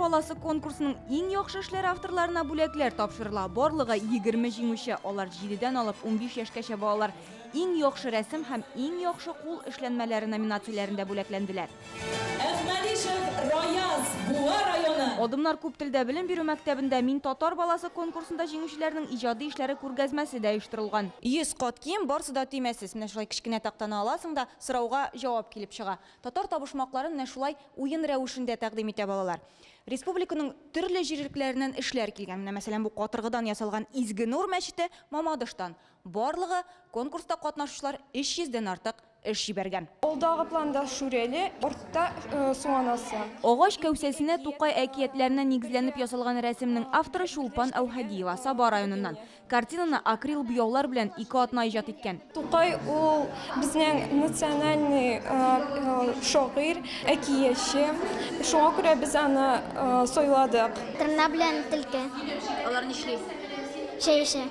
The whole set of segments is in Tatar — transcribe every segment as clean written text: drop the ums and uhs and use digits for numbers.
баласы конкурсының иң яхшы эшләре авторларына бүләкләр тапшырыла. Барлыгы 20 җиңүче, алар җидедән алып 15 яшькәчә балалар, иң яхшы рәсем һәм иң яхшы кул эшләнмәләре номинацияләрендә бүләкләнделәр. Әхмәдишев Раяз, Буа районы. Адымнар күп телдә белем бирү мәктәбендә Мин татар баласы конкурсында җиңүчеләрнең иҗади эшләре күргәзмәсе дә оештырылган. 100 кат кием, барсы да төймәсез. Менә шулай кечкенә тактаны аласың да, сорауга җавап килеп чыга. Татар табышмакларын менә шулай уен рәвешендә тәкъдим итә балалар. Республиканың төрле җирлекләреннән эшләр килгән. Менә, мәсәлән, бу катыргыдан ясалган Изге Нур мәчете Мамадыштан. Барлыгы конкурста катнашучылар 300 дән артык эш җибәргән. Алдагы планда Шүрәле, артта Су анасы. Агач кәүсәсенә Тукай әкиятләренә нигезләнеп ясалган рәсемнең авторы Чулпан Әүһәдиева, Саба районыннан. Картинаны акрил буяулар белән ике атна иҗат иткән. Тукай ул безнең национальный шагыйрь, әкиятче. Шуңа күрә без аны сайладык. Торна белән төлке. Алар нишли? Чәй эчә.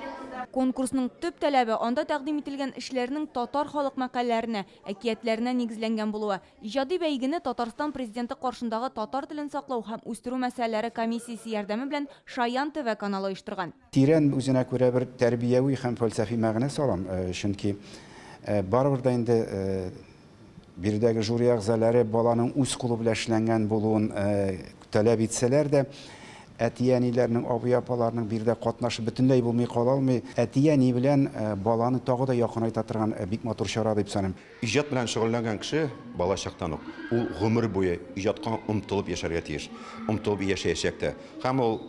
Конкурсның төп таләбе, анда тәкъдим ителгән эшләрнең татар халык мәкальләренә, әкиятләренә нигезләнгән булуы. Иҗади бәйгене Татарстан Президенты каршындагы татар телен саклау һәм үстерү мәсьәләләре комиссиясе ярдәме белән Шаян ТВ каналы оештырган. Тирән үзенә күрә бер тәрбияви һәм фәлсәфи мәгънә салам, чөнки барыбер дә инде биредәге жюри әгъзалары баланың үз кулы белән эшләнгән булуын таләп итсәләр дә, әти-әниләрнең, абый-апаларның биредә катнашы бөтенләй булмый кала алмый. Әти-әни белән баланы тагы да якынайта торган бик матур чара дип саныйм. Иҗат белән шөгыльләнгән кеше балачактан ук, ул гомер буе иҗатка омтылып яшәргә тиеш, омтылып яшәячәк тә. Һәм ул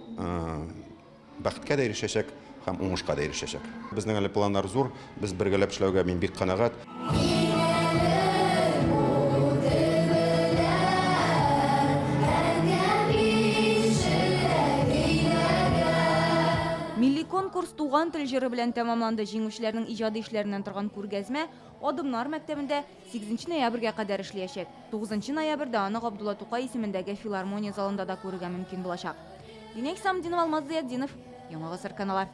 Бәхеткә дә ирешәчәк һәм уңышка да ирешәчәк. Безнең әле планнар зур, без бергәләп эшләүгә мин бик канәгать. Милли конкурс Туган тел җыры белән тәмамланды. Җиңүчеләрнең иҗади эшләреннән торган күргәзмә Адымнар мәктәбендә сигезенче ноябрьгә кадәр эшлиячәк. Тугызынчы ноябрьдә аны Габдулла Тукай исемендәге филармония залында да күрергә мөмкин булачак. Динә Хисамтдинова, Алмаз Зыятдинов, Яңа Гасыр каналы.